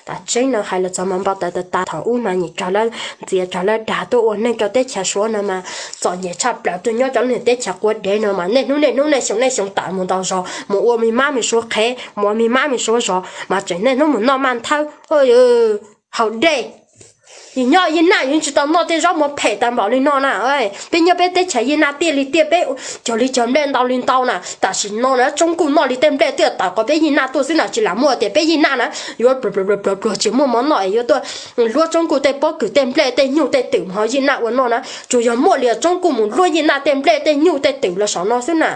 Tam tseeb no hais los txog mas npau taws tas tas thaum ub mas nyim raug lawv ntxias raug lawv dag tuaj ua neeg rau teb chaws Suav no mas txom nyem tshaj plaws tuaj nyob rau lub niag teb chaws quav dev no mas niaj hnub niaj hnub niaj xyoo niaj xyoo tawm mus ntaus zog mus ua me mab me suav qhev mus ua me mab me suav zog mas tseem niaj hnub mus noj maj thawb haus dej. Yus nyob Yij Naj yus tsis tau noj tej zaub muag phem tas npaum li no na. Peb nyob peb teb chaws Yij Naj tiaj li tiaj peb cog li cog nplej ntau li ntau na. Tam sim no na Tsoob Kuj noj li tej nplej twb tawm qhov peb Yij Naj tuaj xwb na, tsis lam muaj tias peb Yij Naj na yuav pluag pluag tsis muaj mov noj es yuav tuaj luab Tsoob Kuj tej pob kws tej nplej tej nyuj tej twm mus ho Yij Naj ua noj na. Tsuas yog muaj li Tsoob Kuj mus luab Yij Naj tej nplej tej nyuj tej twm los saum no xwb na.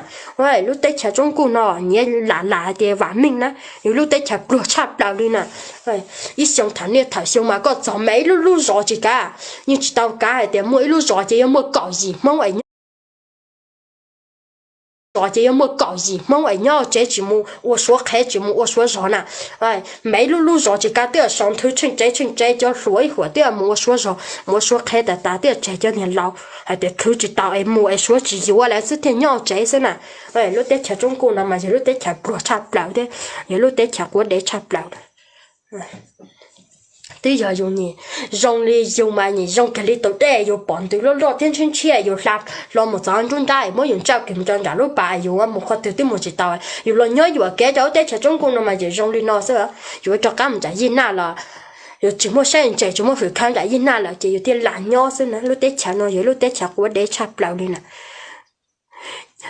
Lub teb chaws Tsoob Kuj no nyiav lam lam hais tias vam meej na, yus lub teb chaws pluag tshaj plaws li na. Ib xyoo thaum niaj thaum xyoo mas koj txog me ib lub lub zos tsis kav, yeej tsis tau kav hais tias muaj ib lub zos ces yuav muaj kaum yim Hmoob es nyob zos ces yuav muaj kaum yim Hmoob es nyob tsev tsis mus ua suav qhev tsis mus ua suav zog na. Me ib lub lub zos tsis kav twb sau nthwv tsheej tsev tsheej tsev cov hluas ib huam twb mus ua suav zog mus ua suav qhev tas tas twb tseg cov niag laus hais tias khwv tsis tau es mus es suav tsis yuav lawv xwb thiaj nyob tsev xwb na. Lub teb chaws Tsoob Kuj no mas yog lub teb chaws pluag tshaj plaws thiab yog lub teb chaws quav dev tshaj plaws. Twb yog yus nyim zoo li yus mas nyim zoo kiag li tus dej yus pom ntws loj loj thiab ntshiab ntshiab yus hla hlo mus txog nruab nrab muab yus ntsaj kiag mus rau nram lub pas yus mus qhov twg twb mus tsis tau. Yus los nyob yuam kev rau lub teb chaws Tsoob Kuj no mas yim zoo li no xwb. Yus rov qab mus nram Yij Naj los yus tsis muaj sab ntses tsis muaj hwm khawv nram Yij Naj lawm ces yus thiaj lam nyob xwb na. Lub teb chaws no yog lub teb chaws quav dev tshaj plaws li na.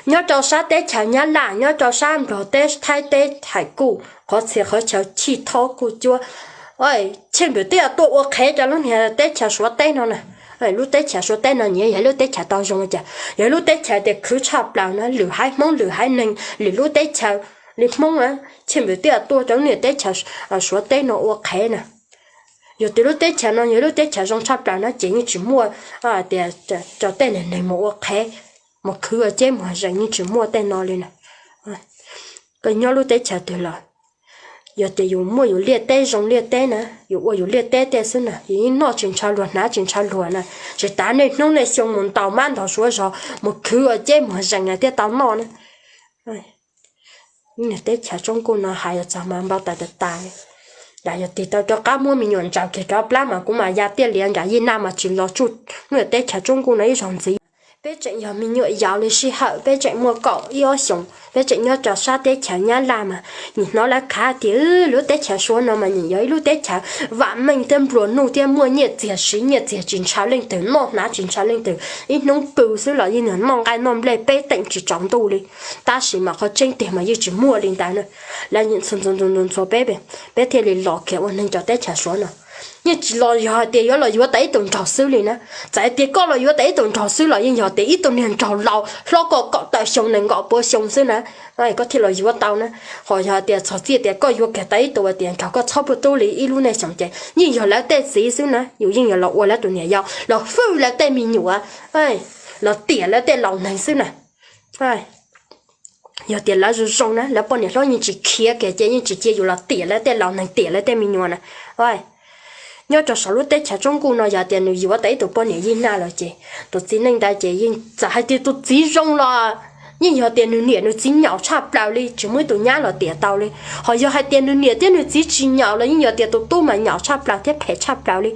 Nyob rau sab teb chaws Nyab Laj nyob rau sab Nplog teb Thaib teb Thaim kuj qhov txhia qhov chaw chij thob kuj cuab, chij npam twb tuaj ua qhev rau lub niag teb chaws Suav teb no na. Lub teb chaws Suav teb no nyiav yog lub teb chaws tau zoo cas, yog lub teb chaws tias khwv tshaj plaws na, lwm haiv Hmoob lwm haiv neeg lwm lub teb chaws li Hmoob na, chij npam twb tuaj rau lub niag teb chaws Suav teb no ua qhev na. Yog tias lub teb chaws no yog lub teb chaws zoo tshaj plaws no ces yeej tsis muaj tias rau tej niag neeg mus ua qhev, mus khwv ua ceb mus zees yeej tsis muaj tej no li na. Koj nyob lub teb chaws twg los yog tias yus muaj yus liaj teb zoo liaj teb na, yus ua yus liaj teb tej xwb na, yus yeej noj tsis ntshaw luag hnav tsis ntshaw luag na. Tsis tas niaj hnub niaj xyoo mus ntaus mab ntaus suav zog mus khwv ua ceb mus zees thiaj tau noj na. Teb chaws Tsoob Kuj no hais los txog mas npau taws tas tas li. Lam yog tig tau rov qab muab me nyuam ntsaws kiag rov plab mas kuv mam ya tiaj lias nram Yij Naj mas tsis los tsuj lub teb chaws Tsoob Kuj no ib zaug ntxiv. Peb tseem yog me nyuam yaus li sij hawm peb tseem muaj kaum ib ob xyoos peb tseem nyob rau sab teb chaws Nyab Laj mas nim hnov lawv khav tias lub teb chaws Suav no mas nim yog ib lub teb chaws vam meej thiab nplua nuj thiab muaj nyiaj txiag siv nyiaj txiag tsis ntshaw leej twg noj hnav tsis ntshaw leej twg, ib hnub pw xwb los yeej noj nqaij noj nplej peb teem tsis tsaus ntuj li. Tab sis mas qhov tseeb tiag mas yeej tsis muaj li ntawd na. Lawv ntxhua ntxhua peb, peb thiaj li los kiag ua neeg rau teb chaws Suav no. Yeej tsis los yog hais tias yuav los yuav tau ib tug nraug xwb li na. Txawm hais tias koj los yuav tau ib tug nraug xwb los yeej yog tias ib tug niag nraug laus hlob koj kaum tawm xyoo nees nkaum pua xyoo xwb na. Koj thiaj los yuav tau na. Ho yog hais tias txog txij tias koj yuav kiag tau ib tug tias nraug koj txhob puag tub li ib lub neej xyoo ces yeej yog lawv tej txiv xwb na, yus yeej yog los ua lawv tus niam yau los hwj lawv tej me nyuam, los tiam lawv tej laus neeg xwb na. Yog tias lawv zoo zoo na lawv poj niam hlob yeej tsis khiav kiag ces yeej tsis cia yus los tiam lawv tej laus neeg tiam lawv tej me nyuam na. Nyob rau saum lub teb chaws Tsoob Kuj no yog tias nws yuav tau ib tug poj niam Yij Naj lawm ces tus txiv neej ntawd ces yeej txawm hais tias tus txiv zoo los yeej yog tias nws niam nws txiv nyaum tshaj plaws li tsis muaj ib tug nyab los tiam tau li. Ho yog hais tias nws niam thiab nws txiv tsis nyaum los yeej yog tias tus tub mas nyaum tshaj plaws thiab phem tshaj plaws li.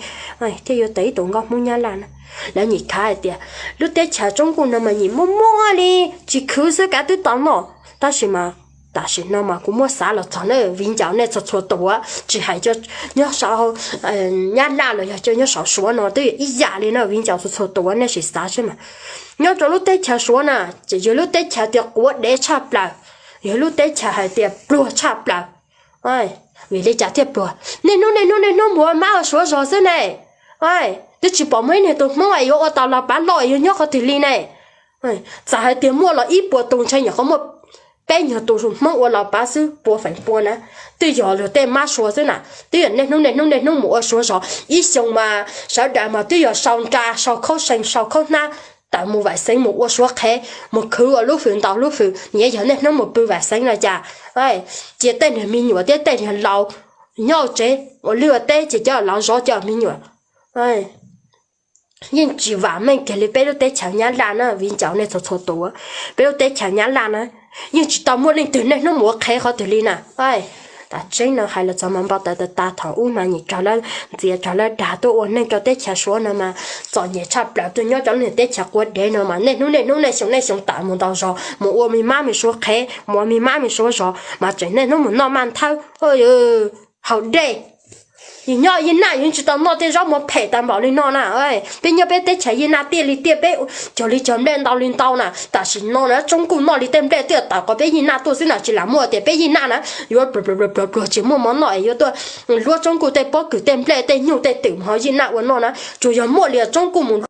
Thiaj yuav tau ib tug nkauj Hmoob Nyab Laj na. Lawv nim khav hais tias lub teb chaws Tsoob Kuj no mas nim muaj muaj li tsis khwv xwb kav twb tau noj. Tab sis mas tam sim no mas kuv muab xav los txog na viv ncaus nej txhua txhua tus, tsis hais nyob saum Nyab Laj los yog nyob saum Suav no twb yog ib yam li na viv ncaus txhua txhua tus nej sim xav seb mas. Nyob rau lub teb chaws Suav na ces yog lub teb chaws tias quav dev tshaj plaws, yog lub teb chaws hais tias pluag tshaj plaws. Vim li cas thiaj pluag? Niaj hnub niaj hnub niaj hnub mus ua mab ua suav zog xwb ne. Twb tsis pom muaj ib niag tus Hmoob es yuav ua tau los pav loj es yuav nyob qhov twg li ne. Txawm hais tias muaj los ib puas tus ntshe nyuam qhuav muaj peb nyuag tus Hmoob ua los pav xwb pua feem pua na. Twb yog luag tej mab suav xwb na. Twb yog niaj hnub niaj hnub niaj hnub mus ua suav zog ib xyoo mas sawv daws mas twb yog sau nra sau khaub seev sau khaub hnab tawm mus Vam Xeev mus ua suav qhev mus khwv ua lub hws ntaus lub hws, nyiav yog niaj hnub mus pw Vam Xeev no cas. Cia tej niag me nyuam thiab tej niag laus nyob tsev ua liaj ua teb ces cov laus zov cov me nyuam. Yeej tsis vam meej kiag li peb lub teb chaws Nyab Laj na viv ncaus nej txhua txhua tus. Peb lub teb chaws Nyab Laj na yeej tsis tau muaj leej twg niaj hnub mus ua qhev qhov twg li na. Tas tseeb no hais los txog mas npau taws tas tas thaum ub mas nim rog lawv ntxias rog lawv dag tuaj ua neeg rau teb chaws Suav no mas txom nyem tshaj plaws, tuaj nyob cov lub niag teb chaws quav dev no mas niaj hnub niaj hnub niaj xyoo niaj xyoo tawm mus ntau zog, mus ua me mab me suav qhev, mus ua me mab me suav zog mas tseem niaj hnub mus noj maj nthawb, haus dej. Yus nyob Yij Naj yus tsis tau noj tej zaub mov phem tag npaum li no na. Peb nyob peb teb chaws Yij Naj tiaj li tiaj, peb cog li cog nplej ntau li ntau na. Tam sim no na Tsoob Kuj noj li tej nplej twb tawm qhov peb Yij Naj tuaj xwb na, tsis lam muaj tias peb Yij Naj na yuav pluag pluag tsis muaj mov noj es yuav tuaj luab Tsoob Kuj tej pob kws tej nplej tej nyuj tej twm mus hauv Yij Naj ua noj na. Tsuas yog muaj li Tsoob Kuj mus